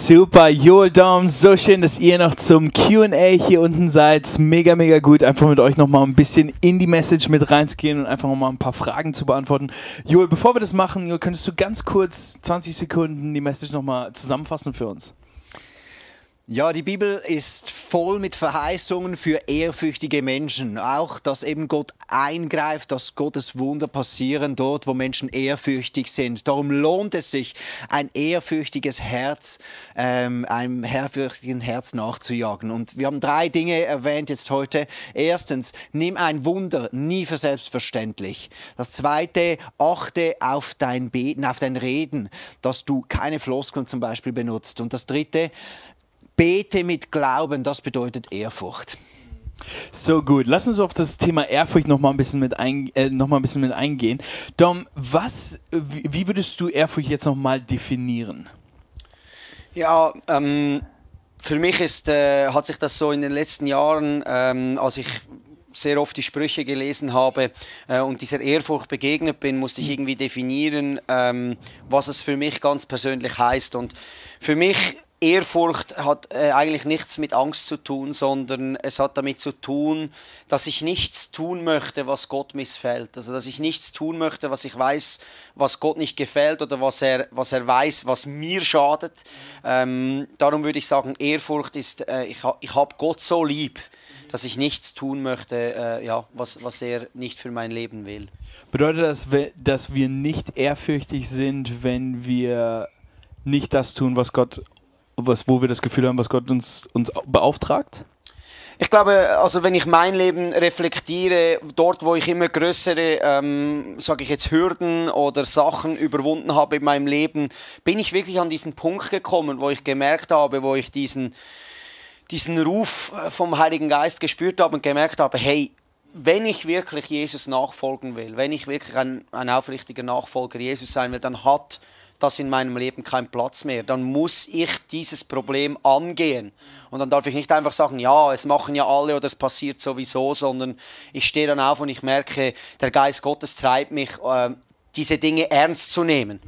Super, Joel, Dom, so schön, dass ihr noch zum Q&A hier unten seid. Mega, mega gut, einfach mit euch nochmal ein bisschen in die Message mit reinzugehen und einfach nochmal ein paar Fragen zu beantworten. Joel, bevor wir das machen, Joel, könntest du ganz kurz 20 Sekunden die Message nochmal zusammenfassen für uns? Ja, die Bibel ist voll mit Verheißungen für ehrfürchtige Menschen. Auch, dass eben Gott eingreift, dass Gottes Wunder passieren dort, wo Menschen ehrfürchtig sind. Darum lohnt es sich, ein ehrfürchtiges Herz, einem ehrfürchtigen Herz nachzujagen. Und wir haben 3 Dinge erwähnt jetzt heute. Erstens, nimm ein Wunder nie für selbstverständlich. Das Zweite, achte auf dein Beten, auf dein Reden, dass du keine Floskeln zum Beispiel benutzt. Und das Dritte, bete mit Glauben, das bedeutet Ehrfurcht. So gut, lass uns auf das Thema Ehrfurcht noch mal ein bisschen mit eingehen. Dom, wie würdest du Ehrfurcht jetzt noch mal definieren? Ja, für mich hat sich das so in den letzten Jahren, als ich sehr oft die Sprüche gelesen habe und dieser Ehrfurcht begegnet bin, musste ich irgendwie definieren, was es für mich ganz persönlich heißt. Und für mich Ehrfurcht hat eigentlich nichts mit Angst zu tun, sondern es hat damit zu tun, dass ich nichts tun möchte, was Gott missfällt. Also dass ich nichts tun möchte, was ich weiß, was Gott nicht gefällt oder was er weiß, was mir schadet. Darum würde ich sagen, Ehrfurcht ist, ich habe Gott so lieb, dass ich nichts tun möchte, was er nicht für mein Leben will. Bedeutet das, dass wir nicht ehrfürchtig sind, wenn wir nicht das tun, wo wir das Gefühl haben, was Gott uns beauftragt? Ich glaube, also wenn ich mein Leben reflektiere, dort wo ich immer größere, sage ich jetzt, Hürden oder Sachen überwunden habe in meinem Leben, bin ich wirklich an diesen Punkt gekommen, wo ich gemerkt habe, wo ich diesen Ruf vom Heiligen Geist gespürt habe und gemerkt habe, hey, wenn ich wirklich Jesus nachfolgen will, wenn ich wirklich ein aufrichtiger Nachfolger Jesus sein will, dann hat das in meinem Leben keinen Platz mehr. Dann muss ich dieses Problem angehen. Und dann darf ich nicht einfach sagen, ja, es machen ja alle oder es passiert sowieso, sondern ich stehe dann auf und ich merke, der Geist Gottes treibt mich, diese Dinge ernst zu nehmen.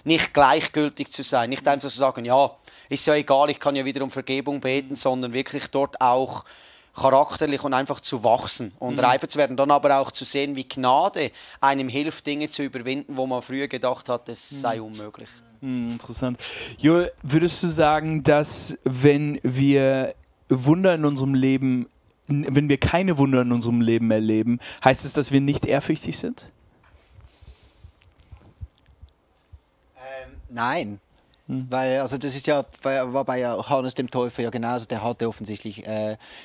Nicht gleichgültig zu sein, nicht einfach zu sagen, ja, ist ja egal, ich kann ja wieder um Vergebung beten, sondern wirklich dort auch charakterlich und einfach zu wachsen und reifer zu werden. Dann aber auch zu sehen, wie Gnade einem hilft, Dinge zu überwinden, wo man früher gedacht hat, es sei unmöglich. Interessant. Joel, würdest du sagen, dass wenn wir keine Wunder in unserem Leben erleben, heißt es, dass wir nicht ehrfürchtig sind? Nein. Weil, also das ist ja, war bei Johannes dem Täufer ja genauso, der hatte offensichtlich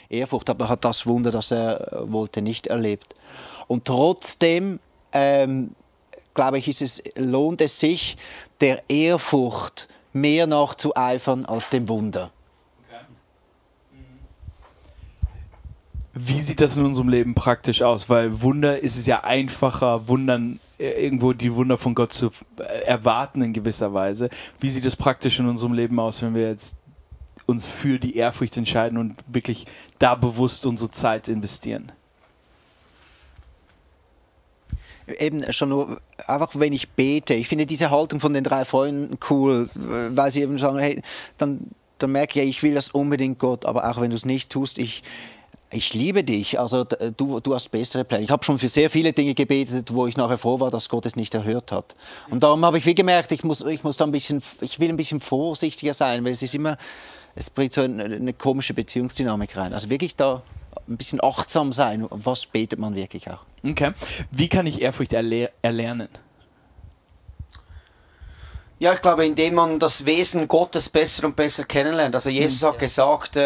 Ehrfurcht, aber hat das Wunder, das er wollte, nicht erlebt. Und trotzdem, glaube ich, lohnt es sich, der Ehrfurcht mehr nachzueifern als dem Wunder. Wie sieht das in unserem Leben praktisch aus? Weil Wunder ist es ja einfacher, irgendwo die Wunder von Gott zu erwarten in gewisser Weise. Wie sieht es praktisch in unserem Leben aus, wenn wir jetzt uns für die Ehrfurcht entscheiden und wirklich da bewusst unsere Zeit investieren? Eben schon nur, einfach wenn ich bete. Ich finde diese Haltung von den 3 Freunden cool, weil sie eben sagen, hey, dann merke ich, ich will das unbedingt, Gott, aber auch wenn du es nicht tust, ich liebe dich, also du hast bessere Pläne. Ich habe schon für sehr viele Dinge gebetet, wo ich nachher froh war, dass Gott es nicht erhört hat. Und darum habe ich wie gemerkt, ich will ein bisschen vorsichtiger sein, weil es bringt so eine komische Beziehungsdynamik rein. Also wirklich da ein bisschen achtsam sein, was betet man wirklich auch. Okay. Wie kann ich Ehrfurcht erlernen? Ja, ich glaube, indem man das Wesen Gottes besser und besser kennenlernt. Also Jesus hat gesagt,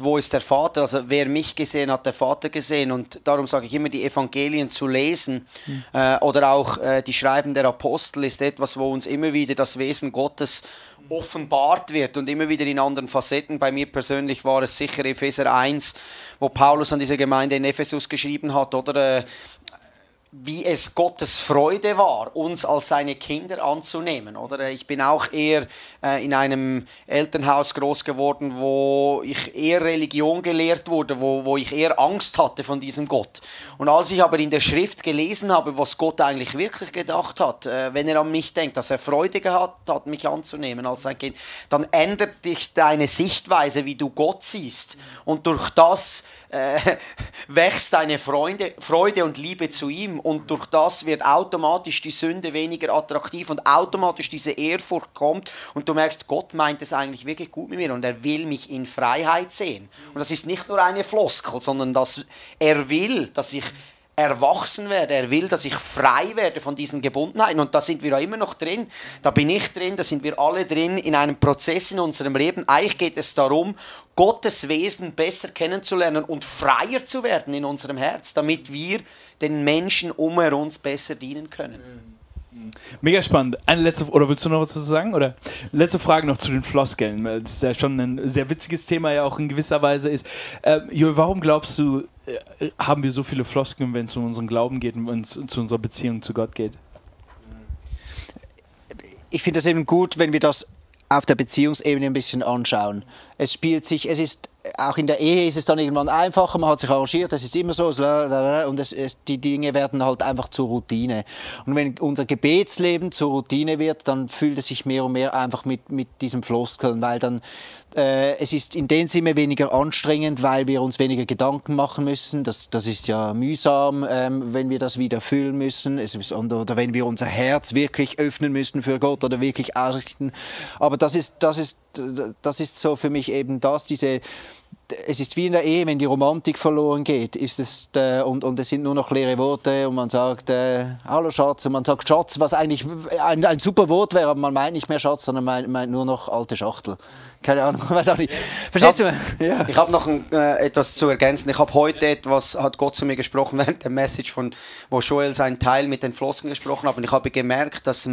wo ist der Vater? Also wer mich gesehen hat, der Vater gesehen. Und darum sage ich immer, die Evangelien zu lesen oder auch die Schreiben der Apostel ist etwas, wo uns immer wieder das Wesen Gottes offenbart wird und immer wieder in anderen Facetten. Bei mir persönlich war es sicher Epheser 1, wo Paulus an diese Gemeinde in Ephesus geschrieben hat, oder wie es Gottes Freude war, uns als seine Kinder anzunehmen. Oder? Ich bin auch eher in einem Elternhaus groß geworden, wo ich eher Religion gelehrt wurde, wo ich eher Angst hatte von diesem Gott. Und als ich aber in der Schrift gelesen habe, was Gott eigentlich wirklich gedacht hat, wenn er an mich denkt, dass er Freude gehabt hat, mich anzunehmen als sein Kind, dann ändert dich deine Sichtweise, wie du Gott siehst. Und durch das wächst deine Freude und Liebe zu ihm, und durch das wird automatisch die Sünde weniger attraktiv und automatisch diese Ehrfurcht kommt und du merkst, Gott meint es eigentlich wirklich gut mit mir und er will mich in Freiheit sehen. Und das ist nicht nur eine Floskel, sondern dass er will, dass ich erwachsen werde, er will, dass ich frei werde von diesen Gebundenheiten, und da sind wir ja immer noch drin, da bin ich drin, da sind wir alle drin in einem Prozess in unserem Leben. Eigentlich geht es darum, Gottes Wesen besser kennenzulernen und freier zu werden in unserem Herz, damit wir den Menschen um uns besser dienen können. Mega spannend. Eine letzte, oder willst du noch was dazu sagen? Oder letzte Frage noch zu den Floskeln. Das ist ja schon ein sehr witziges Thema, ja auch in gewisser Weise ist. Joel, warum glaubst du, haben wir so viele Floskeln, wenn es um unseren Glauben geht und wenn es zu unserer Beziehung zu Gott geht? Ich finde es eben gut, wenn wir das auf der Beziehungsebene ein bisschen anschauen. Es ist auch in der Ehe ist es dann irgendwann einfacher, man hat sich arrangiert, das ist immer so, und die Dinge werden halt einfach zur Routine. Und wenn unser Gebetsleben zur Routine wird, dann fühlt es sich mehr und mehr einfach mit diesem Floskeln, weil dann es ist in dem Sinne weniger anstrengend, weil wir uns weniger Gedanken machen müssen. Das ist ja mühsam, wenn wir das wieder füllen müssen. Oder wenn wir unser Herz wirklich öffnen müssen für Gott oder wirklich ausrichten. Aber das ist so für mich eben es ist wie in der Ehe, wenn die Romantik verloren geht, und es sind nur noch leere Worte und man sagt Hallo Schatz, und man sagt Schatz, was eigentlich ein super Wort wäre, aber man meint nicht mehr Schatz, sondern meint nur noch alte Schachtel. Keine Ahnung, weiß auch nicht. Verstehst du? Ja. Ich habe noch etwas zu ergänzen. Ich habe heute hat Gott zu mir gesprochen während der Message, wo Joel seinen Teil mit den Floskeln gesprochen hat, und ich habe gemerkt, dass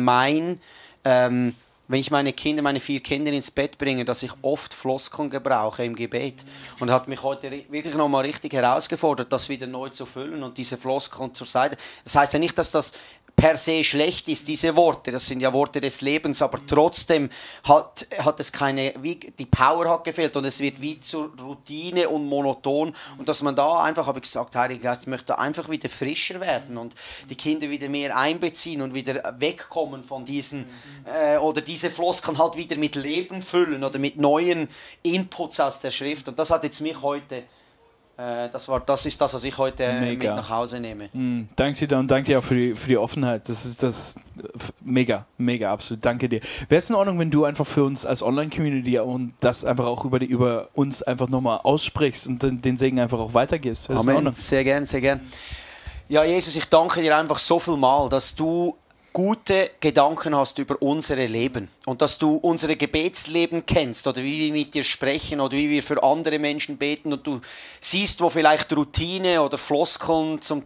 wenn ich meine 4 Kinder ins Bett bringe, dass ich oft Floskeln gebrauche im Gebet. Und hat mich heute wirklich nochmal richtig herausgefordert, das wieder neu zu füllen und diese Floskeln zur Seite. Das heißt ja nicht, dass das per se schlecht ist, diese Worte, das sind ja Worte des Lebens, aber trotzdem hat es die Power hat gefehlt und es wird wie zur Routine und monoton, und dass man da einfach, habe ich gesagt, Heiliger Geist, ich möchte einfach wieder frischer werden und die Kinder wieder mehr einbeziehen und wieder wegkommen von diesen, oder diese Floskeln halt wieder mit Leben füllen oder mit neuen Inputs aus der Schrift, und das hat jetzt mich heute das ist das, was ich heute mit nach Hause nehme. Danke dir und danke dir auch für die Offenheit. Das ist mega, absolut. Danke dir. Wäre es in Ordnung, wenn du einfach für uns als Online-Community und das einfach auch über uns einfach nochmal aussprichst und den Segen einfach auch weitergibst? Amen. Sehr gern, sehr gern. Ja, Jesus, ich danke dir einfach so viel mal, dass du gute Gedanken hast über unsere Leben und dass du unsere Gebetsleben kennst oder wie wir mit dir sprechen oder wie wir für andere Menschen beten, und du siehst, wo vielleicht Routine oder Floskeln zum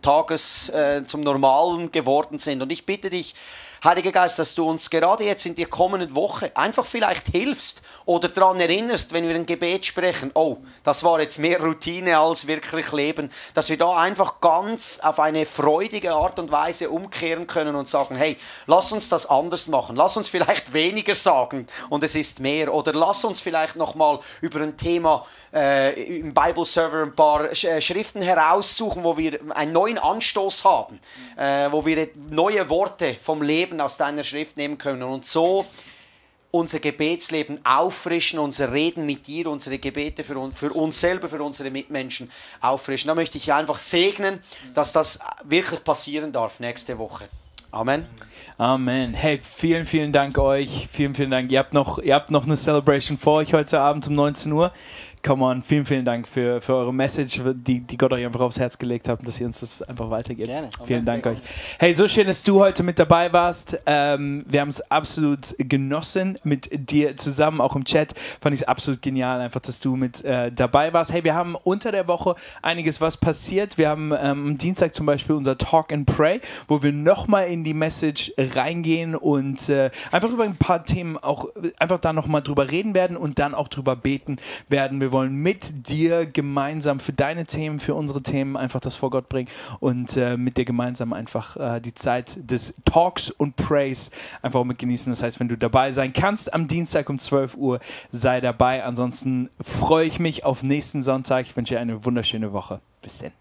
Normalen geworden sind. Und ich bitte dich, Heiliger Geist, dass du uns gerade jetzt in der kommenden Woche einfach vielleicht hilfst oder daran erinnerst, wenn wir ein Gebet sprechen, oh, das war jetzt mehr Routine als wirklich Leben, dass wir da einfach ganz auf eine freudige Art und Weise umkehren können und sagen, hey, lass uns das anders machen, lass uns vielleicht weniger sagen und es ist mehr, oder lass uns vielleicht nochmal über ein Thema im Bible Server ein paar Schriften heraussuchen, wo wir einen neuen Anstoß haben, wo wir neue Worte vom Leben aus deiner Schrift nehmen können und so unser Gebetsleben auffrischen, unser Reden mit dir, unsere Gebete für uns selber, für unsere Mitmenschen auffrischen. Da möchte ich einfach segnen, dass das wirklich passieren darf nächste Woche. Amen. Amen. Hey, vielen, vielen Dank euch. Vielen, vielen Dank. Ihr habt noch eine Celebration vor euch heute Abend um 19 Uhr. Come on, vielen, vielen Dank für eure Message, die Gott euch einfach aufs Herz gelegt hat und dass ihr uns das einfach weitergebt. Gerne. Vielen Dank euch. Hey, so schön, dass du heute mit dabei warst. Wir haben es absolut genossen mit dir zusammen, auch im Chat. Fand ich es absolut genial, einfach, dass du mit dabei warst. Hey, wir haben unter der Woche einiges, was passiert. Wir haben am Dienstag zum Beispiel unser Talk and Pray, wo wir nochmal in die Message reingehen und einfach über ein paar Themen auch einfach da nochmal drüber reden werden und dann auch drüber beten werden. Wir wir wollen mit dir gemeinsam für deine Themen, für unsere Themen einfach das vor Gott bringen und mit dir gemeinsam einfach die Zeit des Talks und Praise einfach mit genießen. Das heißt, wenn du dabei sein kannst am Dienstag um 12 Uhr, sei dabei. Ansonsten freue ich mich auf nächsten Sonntag. Ich wünsche dir eine wunderschöne Woche. Bis dann.